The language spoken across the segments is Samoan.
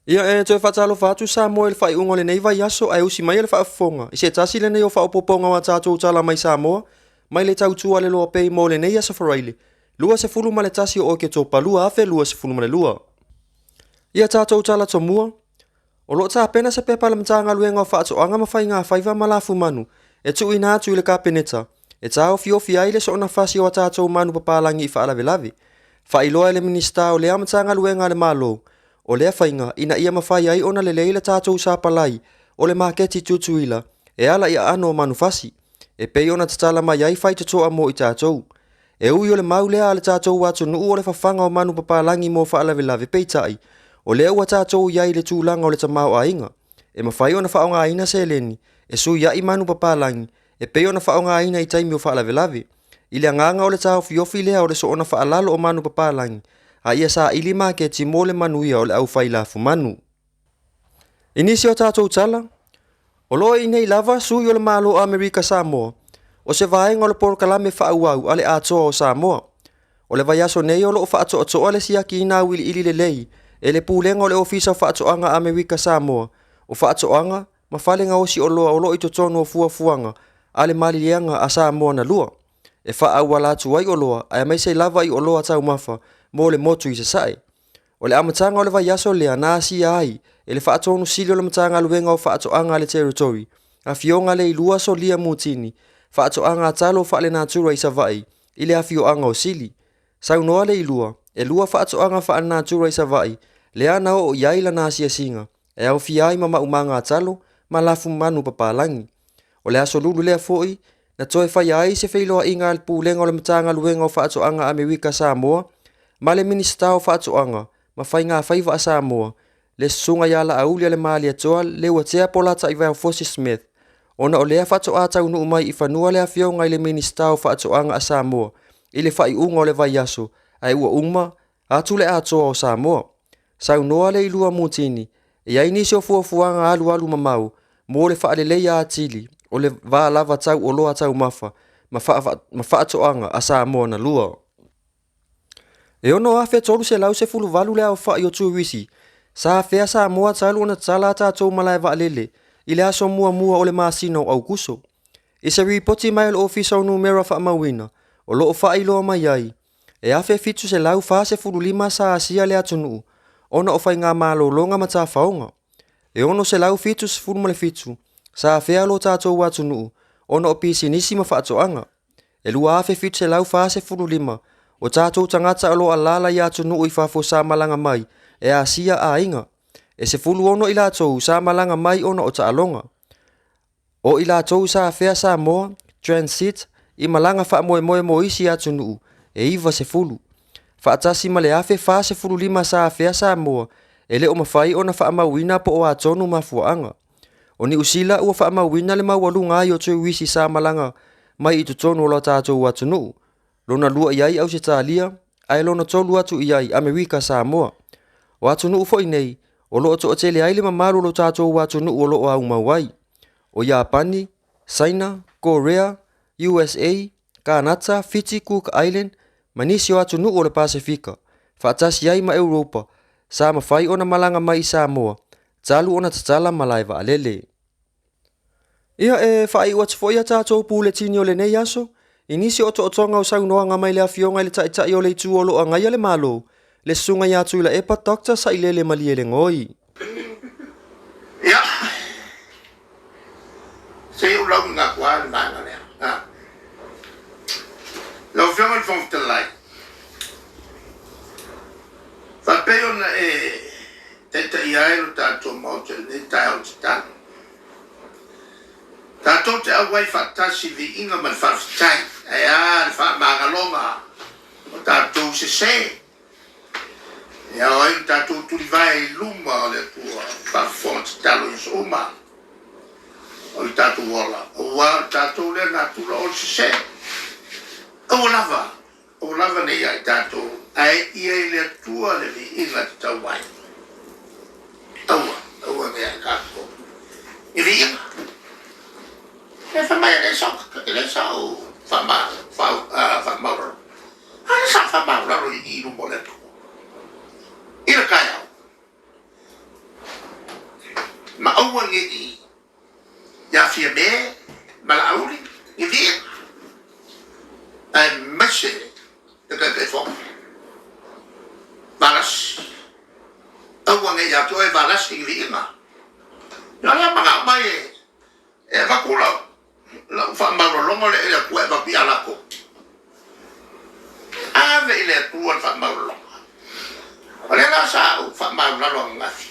Ia, e toe faatalofa atu Samoa i le faaiuga o lenei vaiaso ae usi mai le faafofoga i se tasi lenei o faaopoopoga o a tatou tala mai Samoa mai le tautua a le Loa Pay mo lenei aso Faraile 21 o Oketopa 2022. Ia tatou tala tomua, o lo o tapena se pepa a le Matagaluega o Faatoaga ma Faiga Faiva ma Lafumanu e tuuina atu i le Kapeneta e taofiofi ai le soona fasi o a tatou manu papalagi i faalavelave. Faailoa e le Minisita o lea Matagaluega a le Malo, o lea faiga ina ia mafai ai ona lelei le tatou sapalai o le maketi Tutuila e ala i aano o manufasi, e pei ona tatala mai ai faitotoa mo i tatou. E ui o le mau lea a le tatou atunuu o le fafaga o manu papalagi mo faalavelave, peitai, o lea ua tatou i ai i le tulaga o le tamaoaiga, e mafai ona faaaogaina seleni e suiai manu papalagi e pei ona faaaogaina i taimi o faalavelave. I le agaga o le taofiofi lea o le soona faalalo o manu papalagi, a ia saili maketi mo le manuia o le aufai lafumanu. I nisi o tatou tala, o lo o i inei lava sui o le Malo o Amerika Samoa, o se vaega o le polokalame faaauau a le Atoa o Samoa. O le vaiaso nei o lo o faatoatoa le siakiina auiliili lelei e le Pulega o le Ofisa o Faatoaga Amerika Samoa o Faatoaga ma Fale Gaosi Oloa o lo o i totonu o fuafuaga a le Maliliaga a Samoa na lua, e faaauala atu ai oloa aemaise lava i oloa taumafa mo le motu i Sasae. O le amataga o le vaiaso lea na asia ai e le Faatonu Sili o le Matagaluega o Faatoaga a le Territory, Afioga Leilua Solia Mutini, faatoaga talo faalenatura i Savaii i le afioaga o Sili. Saunoa Leilua, e lua faatoaga faalenatura i Savaii lea na oo i ai lana asiasiga, e aofia ai ma maumaga talo ma lafumanu papalagi. O le aso Lulu lea foi na toe faia ai se feiloaiga a le Pulega o le Matagaluega o Faatoaga Amerika Samoa ma le Minisita o Faatoaga ma Faiga Faiva a Samoa, le Susuga ia Laauli Alemalietoa Leuatea Polataivao Fosi Smith, ona o lea faatoa taunuu mai i fanua le afioga i le Minisita o Faatoaga a Samoa i le faaiuga o le vaiaso ae ua uma atu le Atoa o Samoa. Saunoa Leilua Mutini, e i ai nisi o fuafuaga alualu mamao mo le faaleleia atili o le va lava tau oloa taumafa ma faatoaga a Samoa na lua. E 6,318 le aofai o turisi sa afea Samoa talu ona tatala a tatou malae vaalele i le aso muamua o le masina o Aukuso. I se ripoti mai a le Ofisa o Numera Faamauina o lo o faailoa mai ai, e 1,745 sa asia le atunuu ona o faigamalologa ma tafaoga. E 677 sa afea lo tatou atunuu ona o pisinisi ma faatoaga. E 2,745 o tatou tagata o lo o alaala i atunuu i fafo sa malaga mai e asia aiga. E 16 i latou sa malaga mai ona o taaloga. O i latou sa afea Samoa Transit i malaga faamoemoe mo isi atunuu e 90, faatasi ma le 1,045 sa afea Samoa e le o mafai ona faamauina po o a tonu mafuaaga. O Niu Sila ua faamauina le maualuga ai o turisi sa malaga mai i totonu o lo tatou atunuu, lona lua i ai Ausetalia ae lona tolu atu i ai Amerika Samoa. O atunuu foi nei o lo o toatele ai le mamalu o lo tatou atunuu o lo o aumau ai, o Iapani, Saina, Korea, USA, Kanata, Fiti, Cook Island ma nisi o atunuu o le Pasefika, faatasi ai ma Europa, sa mafai ona malaga mai i Samoa talu ona tatala malae vaalele. Ia, e faaiu atu foi a tatou puletini o lenei aso i nisi o otootoga o saunoaga mai le Afioga i le Taitai o le Itu o lo o agaia le Malo, le Susuga ia Tuilaepa Doctor Sailele Malielegaoi. Ia, se i ou lauga atu lava le vaega lea. Lau Afioga i le Fofoga Fetalai, faapei ona e taitaia ai lo tatou Maota i lenei taeao tatalo, tatou te auai faatasi i viiga ma le faafetai, ae a le faamagaloga o tatou sese. E ao ai ona tatou tulivae i luma o le Atua, faafofoga tatalo i aso uma o le tatou ola, aua o le tatou lea natura o le sese. Aua lava, aua lava ne i ia i tatou, ae ia i le Atua le viiga tatau ai. Aua, aua ne i ia i tatou i viiga. E fai mai e le sau, e le sau faamaualalo. A lea sa faamaualalo i i luma o le Atua i le taeao. ne i ia Fiamē ma Laauli ni viiga, aemaise le Taitaifono Valasi. Aua ne i ia te oe Valasi ni viiga. Ia o lea manao mai e avatu lau lau faamaualaloga lea i le Atua e avatu ia latou. Ave i le Atua le faamaualaloga. O lea la sa ou faamaulalo ananafi,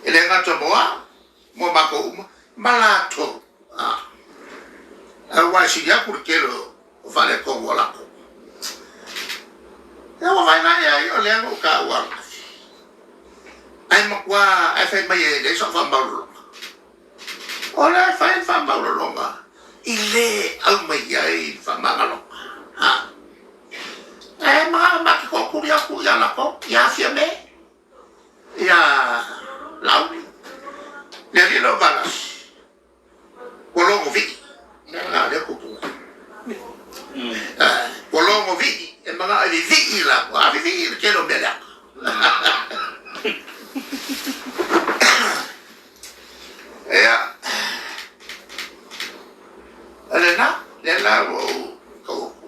e le gata mo au, mo matou uma, ma latou, aua e sili atu le tele o faaletonu o latou. Ia ua vaivai ai o lea na ou taua ananafi, ae matua, ae fai mai e leai sau faamaualaloga. O lea e fai le faamaualaloga i le aumai ai le faamagaloga. E manao ma te tootuli atu ia latou, ia Fiame, ia Laauli, le alii lea o Valasi, ua logo vii. Lea lea tupu. Ua logo vii, e manao e vivii latou. A vivii le tele o mea leaga. Ia, o lena, lea la ua ou tau atu,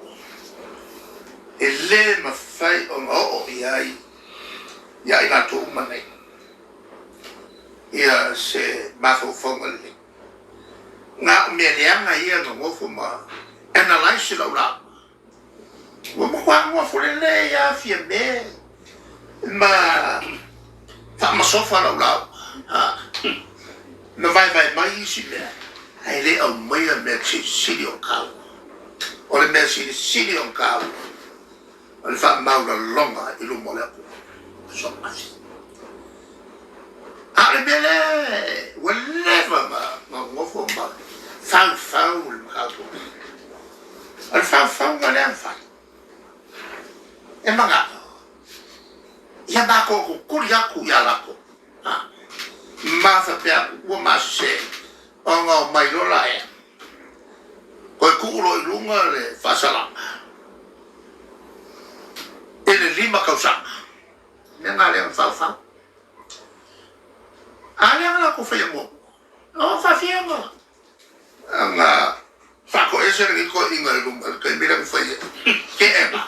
e le mafai ona oo i ai ia i latou uma nei ia se mafaufauga lelei. Na o mea leaga ia na nofo ma analyse lau lauga. Ua matua nofo lelei lava Fiame ma faamasofa lau lauga, ma vaevae mai isi mea, ae le aumaia mea silisili ona taua. O le mea silisili ona taua, o le faamaualaloga i luma o le Atua. Aso ananafi. A o le mea lea ua leva na nofo ma faufau le mataupu. O le faufauga lea na fai, e manao ia matou tutuli atu ia latou, ma faapea atu, ua masese ona omai loa laia, toe tuu loa i luga le faasalaga i le 5 tausaga. Mea na lea na faufau. A lea na latou faia muamua, o faafia na faatoese lenei toeaina i luma i le taimi lea na fai ai ke ema.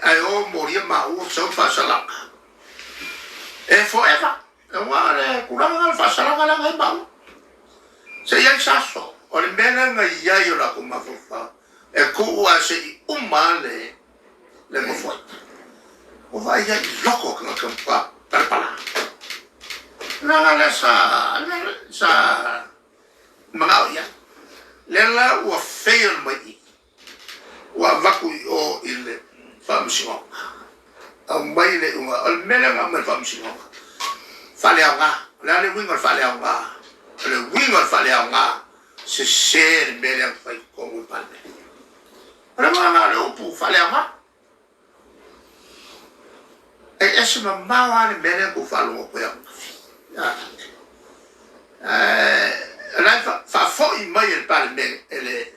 Ae o molia maua sau faasalaga e forever. Aua o le tulaga lena o le faasalaga lea na i ai maua. Se i ai se aso, o le mea lea na i ai o latou mafaufau, e tuu lava se i uma le nofoaiga. Ua vaai ai i loko o tagata matua palapala. Leaga lea sa manao i ai. Lea la ua fail mai i i. Ua avatu i o i le Faamasinoga. Aumai le iuga. O le mea lea na aumai i le Faamasinoga, faaleaoga. O le a le uiga o le faaleaoga? O le uiga o le faaleaoga, sese le mea lea na fai i totonu o le Palemene. O le uiga lena o le upu faaleaoga. E ese mamao lava le mea lea na tou faalogo atu ai ananafi. O la e faafoi mai e le Palemene, e le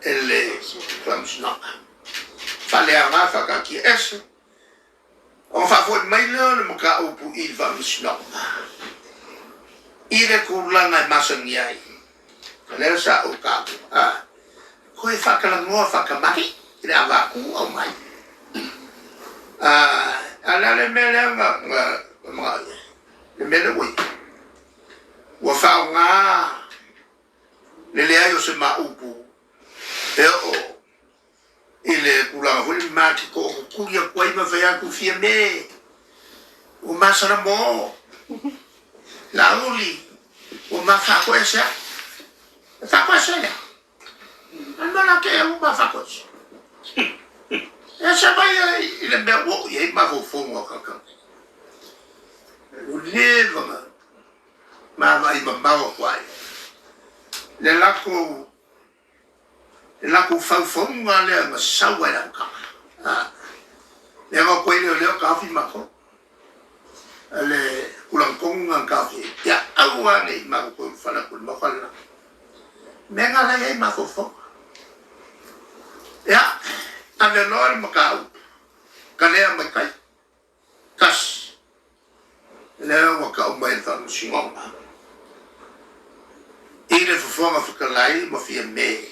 e le Faamasinoga. Faaleaoga faataatia ese, ona faafoi mai lea o le mataupu i le Faamasinoga i le tulaga e masani ai. O lea sa ou taua, a, toe faatalanoa faatamali i le avatu aumai. A, a o le a le mea lea na manao i ai? Le mea lea ua i ai. Ua faaaoga le leai o se maaupu e oo i le tulaga foi lele ma te tootutuli atu ai ma fai atu Fiame ua masala mo Laauli ua ma faatoese ai. E faatoese lea. Ai ma la te ua ma faatoese. E se mai ai i le mea ua oo i ai mafaufauga o tagata. Ua leva na ma vaai mamao atu ai le latou le latou faufauga lea na sau ai le amataga. Lea na o atu ai leoleo taofi matou. Le tulaga tonu na taofi ai. Ia aua ne i matou toe ulufale atu i le Maota le la. Mea na la i ai mafaufauga. Ia, ave loa le mataupu, kalea mai tai. Tasi. Lea ua tau mai e le Faamasinoga i le Fofoga Fetalai ma Fiame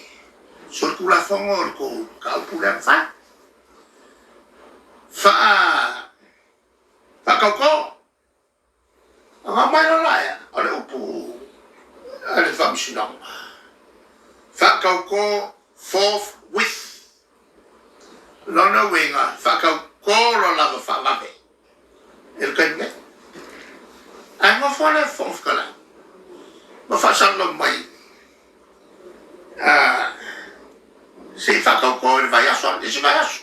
solitulafono o le tou mataupu lea na fai. Faa faatautō. Ona aumai loa lea o le upu a le Faamasinoga, faatautō forthwith. Lona uiga, faatautō loa lava faavave i le taimi nei. Ae nofo le Fofoga Fetalai ma faasalalau mai se i faatautō i le vaiaso, le isi vaiaso.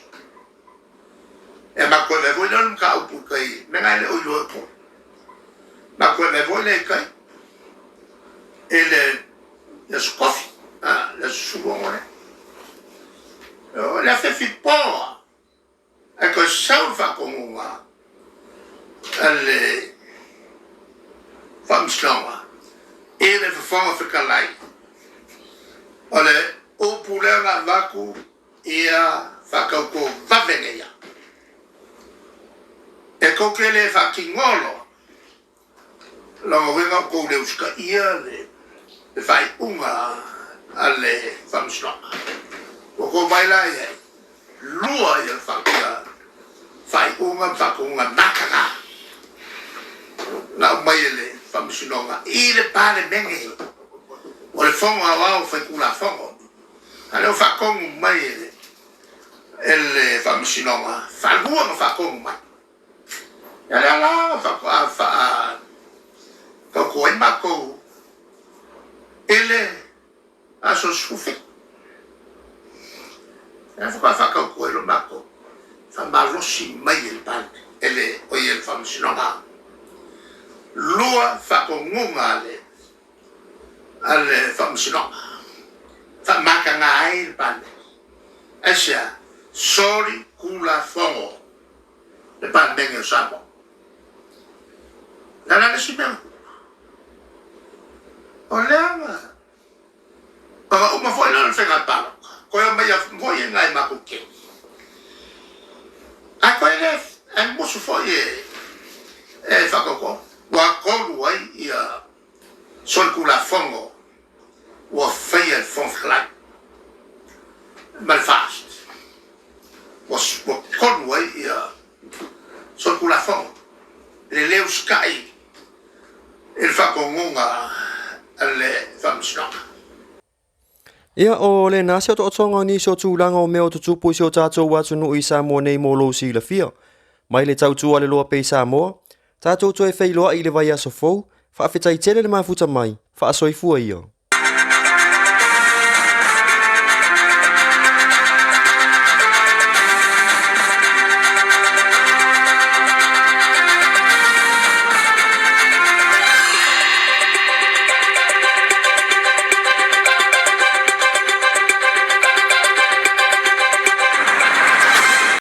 E matou ave foi lea o le mataupu i tai, mea na e le o iloa e Upolu. Matou ave foi lea i tai i le Aso Tofi, le aso 16 lea. O le afiafi po lava, ae toe sau le faatonuga a le Faamasinoga i le Fofoga Fetalai, o le upu lea na avatu ia faatauto vave nei ia. E tou te le faatinoa loa, lona uiga ua tou le usitaia le faaiuga a le Faamasinoga. Ua tou vaai la i ai, lua ia faaiuga ma faatonuga mataga na aumai e le Faamasinoga i le Palemene o le Fono Aoao Faitulafono. A o lea ua faatonu mai e le Faamasinoga, faalua ona faatonu mai. Ia lea la faatoa faatauto ai matou i le aso 17. Lea faatoa faatauto ai loa matou, faamalosi mai e le Palemene, e le, oi, e le Faamasinoga. Lua faatonuga a le a le Faamasinoga, faamataga ai le Palemene. Aisea? Soli Tulafono le Palemene o Samoa. O le a la le isi mea na tupu? O lea na ona uma foi lea o le faiga palota, toe omai foi i nai matou keli. Ae toe le, ae musu foi e faatauto. Ua tolu ai ia solitulafono ua faia e le Fofoga Fetalai ma le FAST, ua tonu ai ia solitulafono le le usitai i le faatonuga a le Faamasinoga. Ia, o lena se otootoga o nisi o tulaga o mea o tutupu i si o tatou atunuu i Samoa nei mo lou silafia. Mai le tautua a le Loa Pei Samoa, tatou toe feiloai i le vaiaso fou, faafetai tele le mafuta mai, faasoifua ia.